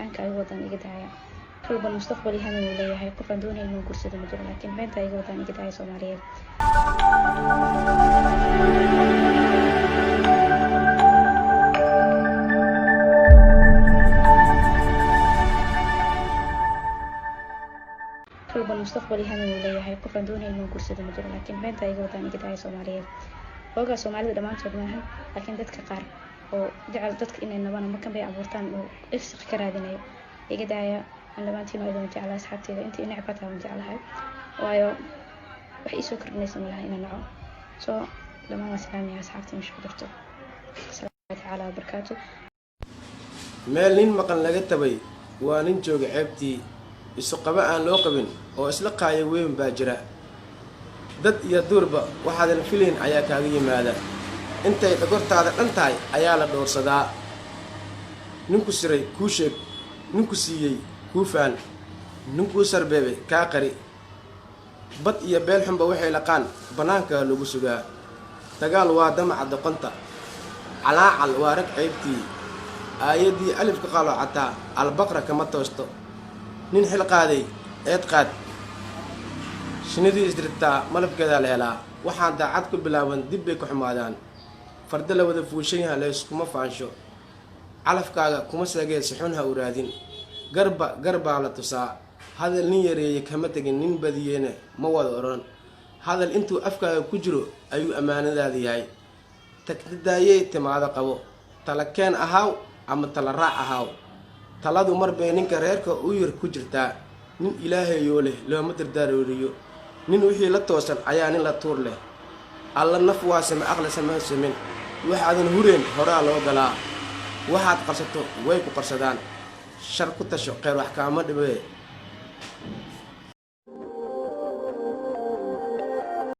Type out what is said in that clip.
Imtixaanka ay wadaan iga daaya. Walban mustaqbal iyo hami uu leeyahay. Qof aan doonaya inuu guursado ma jiro, laakiin beenta iga wadaan iga daaya, Soomaaliyeed. Walban mustaqbal iyo hami uu leeyahay. Qof aan doonaya inuu guursado ma jiro, laakiin beenta iga wadaan iga daaya, Soomaaliyeed. Hoogaa Soomaalida dhammaantood maahan, laakiin dadka qaar oo jecel dadka inay nabana makan bay abuurtaan oo irsiq ka raadinayo, iga daaya. Aan dhammaantiin waa idin jeclahay, asxaabteyda. Intii necab hataa waan jeclahay, waayo wax iisoo kordhinaysa malaha inaan naco. So dhammaan waan salaamaya asxaabta meesha ku jirto. Asalaamu tacaala wabarakaatu. Meel nin maqan laga tabay waa nin jooga ceebtii. Isu qaba aan loo qabin oo isla qaaya weyn baa jira. Dad iyo duurba waxaadan filayn ayaa kaaga yimaada. Intay dhogortaada dhan tahay ayaa la dhowrsadaa. Ninku siray kuu sheeg, ninku siiyey kuu faan, ninkuu sarbeebay kaa qari. Bad iyo beel xunba waxay laqaan bannaanka lagu sugaa. Dagaal waa damaca doqonta, calaacal waa rag ceybtii. Aayaddii alifka qaloocataa Albaqra kama toosto. Nin xil qaaday eed qaad. Shinnidii isdirtaa malabkeedaa la helaa. Waxaan daacad ku bilaaban dib bay ku xumaadaan. Farda la wada fuushan yaha layskuma faansho. Calafkaaga kuma seegee, si xun ha u raadin. Garba garbaa la tusaa. Hadal nin yareeye kama tegin, nin badiyeyna ma wada odhan. Hadal intuu afkaaga ku jiro ayuu ammaanadaada yahay. Tagtadaayey timaado qabo. Tala keen ahaaw ama tala raac ahaaw, taladu mar bay ninka reerka u yar ku jirtaa. Nin Ilaahayoo leh looma dardaarooriyo. Nin wixii la toosan ayaa nin la tuur leh. Alla naf waa same, aqli sama samin. Waxaadan hureen horaa loo galaa. Waxaad qarsato way ku qarsadaan. Shar ku tasho, kheyr wax kaama dhibee.